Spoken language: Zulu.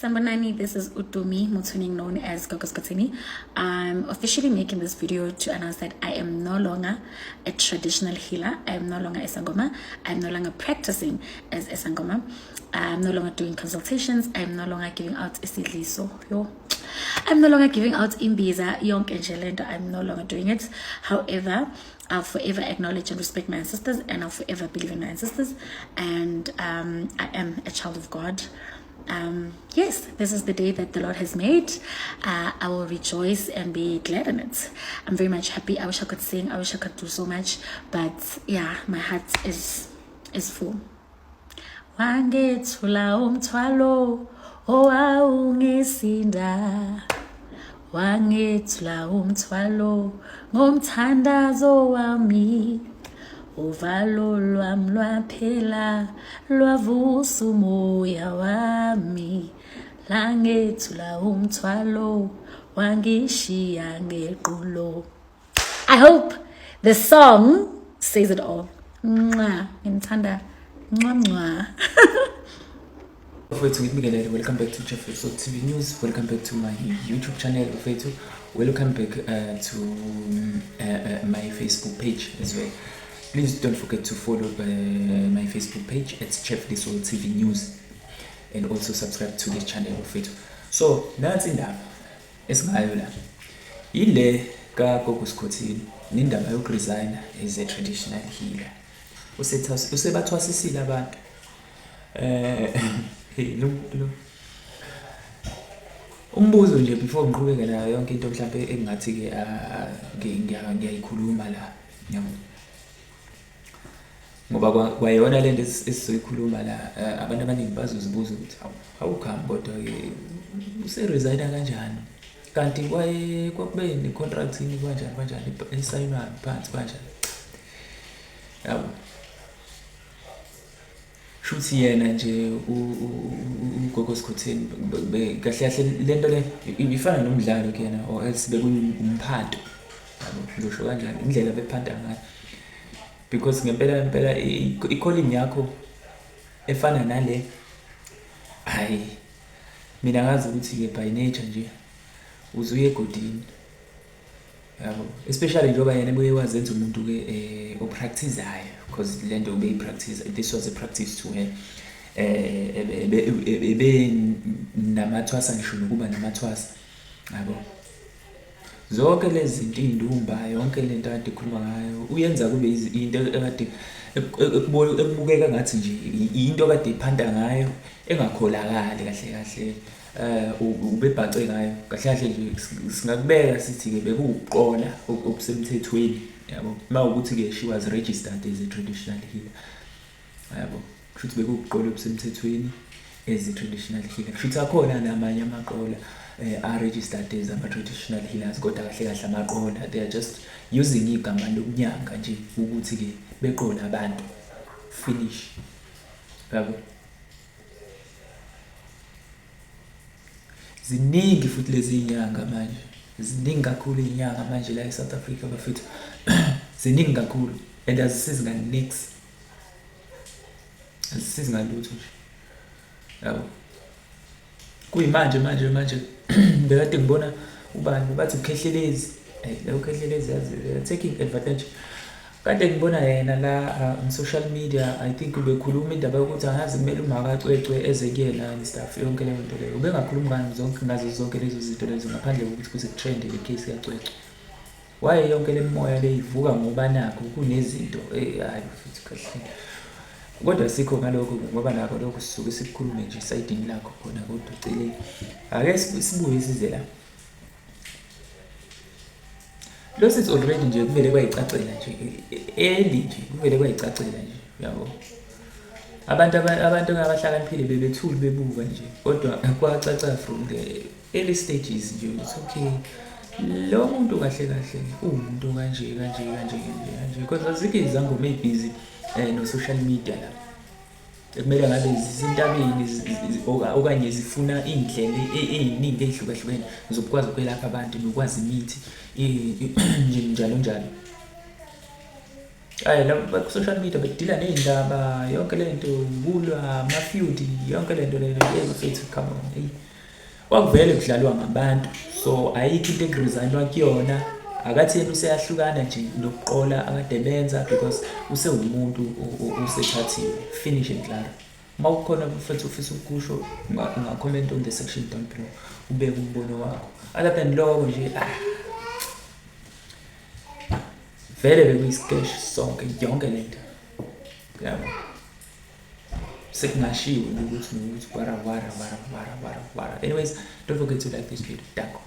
Sanibonani, this is Utumi Motsoeneng, known as Gogo Skhotheni. I'm officially making this video to announce that I am no longer a traditional healer. I am no longer a Sangoma. I'm no longer practicing as a Sangoma. I'm no longer doing consultations. I'm no longer giving out isidliso. Yo. I'm no longer giving out imbiza, yonke nje lento. I'm no longer doing it. However, I'll forever acknowledge and respect my ancestors, and I'll forever believe in my ancestors. And I am a child of God. Yes, this is the day that the Lord has made. I will rejoice and be glad in it. I'm very much happy. I wish I could sing. I wish I could do so much, but yeah, my heart is full. Wangethula umthwalo owawungisinda, wangethula umthwalo ngomthandazo wami, uvalo lwami lwaphela, lwavusa umoya wami, langethula umthwalo, wangishiya ngequlo. I hope the song says it all. Mwah. Ngimthanda. Mwah, mwah. Bafowethu, ngikubingelele. Welcome back to Jeffrey So TV News. Welcome back to my YouTube channel, bafowethu. Welcome back to my Facebook page as well. Please don't forget to follow my Facebook page at Chef Soul TV News and also subscribe to the channel, bafowethu. So nansi indaba esingayo la, ile kaGogo Skhotheni nendaba yokuresigna as a traditional healer. Usebathwasisile abantu. Hey, lo umbuzo nje before ngiqhubeke nayo yonke into, mhlawumbe engathi-ke ngiyayikhuluma la, yabo, ngoba kwayona lento esizoyikhuluma la, abantu abaningi bazozibuza ukuthi hawu, awukhami, kodwa-ke useresigna kanjani, kanti kwaye kwakube ne-contract yini, kanjani kanjani, esayinwayo phansi kanjani, yabo? Shuthi yena nje uGogo Skhotheni kahle kahle lento le ifana nomdlalo kuyena, or else bekuyimphanto, yabo, ngisho kanjani, indlela bephanta ngayo, because ngempela ngempela i-calling yakho efana nale, hayi, mina ngazi ukuthi-ke by nature nje uzuye egodini, yabo, especially njengoba yena ebuye wazenza umuntu-ke opractice-ayo, because le nto ubeyi-practice, this was a practice to her. Ebe namathwasa, ngisho nokuba namathwasa, yabo, zonke lezi zinto, iy'ndumba, yonke lento kade ikhuluma ngayo, uyenza kube into ekade ekubukeka ngathi nje into kade iphanta ngayo engakholakali. Kahle kahle ubebhace ngayo. Kahle kahle nje singakubeka sithi-ke bekuwukuqola okusemthethweni, yabo, uma ukuthi-ke she was registered as a traditional healer, yabo, kusho ukuthi bekuwukuqola obusemthethweni as a traditional healer. Kusho ukuthi akhona namanye amaqola are-registered as ama-traditional healers, kodwa kahle kahle amaqola, they are just using igama lokunyanga nje ukuthi-ke beqole abantu, finish, yabo. Ziningi futhi lezi iy'nyanga manje, ziningi kakhulu iy'nyanga manje la e-South Africa, bafethu, ziningi kakhulu and azisizi nga-nix, azisizi ngalutho nje, yabo. Kuyimanje manje manje bekade ngibona ubani bathi uKhehlelezi, hey, lo Khehlelezi yazi taking advantage. Kade ngibona yena la on social media, I think ubekhuluma indaba yokuthi angazi kumele uMakaCwecwe eze kuyena and stuff, yonke leyo nto leyo. Ubengakhulumi ngani zonke ngazo zonke lezo zinto lezo ngaphandle kokuthi kuze kutrende le case kaCwecwe? Waye yonke le moya le ivuka ngoba nakho kunezinto, hayi futhi kahle, kodwa sikho ngalokho ngoba nakho lokho sisuke sikukhulume nje esayidini lakho khona, kodwa eceleni ake sibuye size la. Lo sithi already nje kuvele kwayicacela nje early nje, kuvele kwayicacela nje, yabo. Abantu abahlakaniphile bebethuli bebuka nje, kodwa kwacaca from the early stages nje ukuthi okay, lo muntu kahle kahle uwumuntu kanje kanje kanje kanje kanje, because azikho izangoma ey'bhizi no-social media la ekumele ngabe zisentabeni okanye zifuna iy'ndlela ey'ningi ey'hlukahlukene zokukwazi ukwelapha abantu nokwazi imithi njalo njalo. Hhayi, la ku-social media bedila ney'ndaba, yonke le nto, ukulwa, ama-feud, yonke le nto leyo. Yebo mfethu, come on, eyi. Kwakuvele kudlalwa ngabantu, so ayikho into ekuresign-wa kuyona. Akathi yena useyahlukana nje nokuqola akade benza because usewumuntu osethathiwe, finish and klaar. Uma kukhona mfethu ufisa ukusho, unga-comment on the section down below, ubeke umbono wakho. Other than lokho nje, ah, vele bekuyi-sketch sonke yonke lento, yabo. Sekungashiwo ukuthi nokuthi wara wara wara wara wara wara. Anyways, don't forget to like this video. Danko.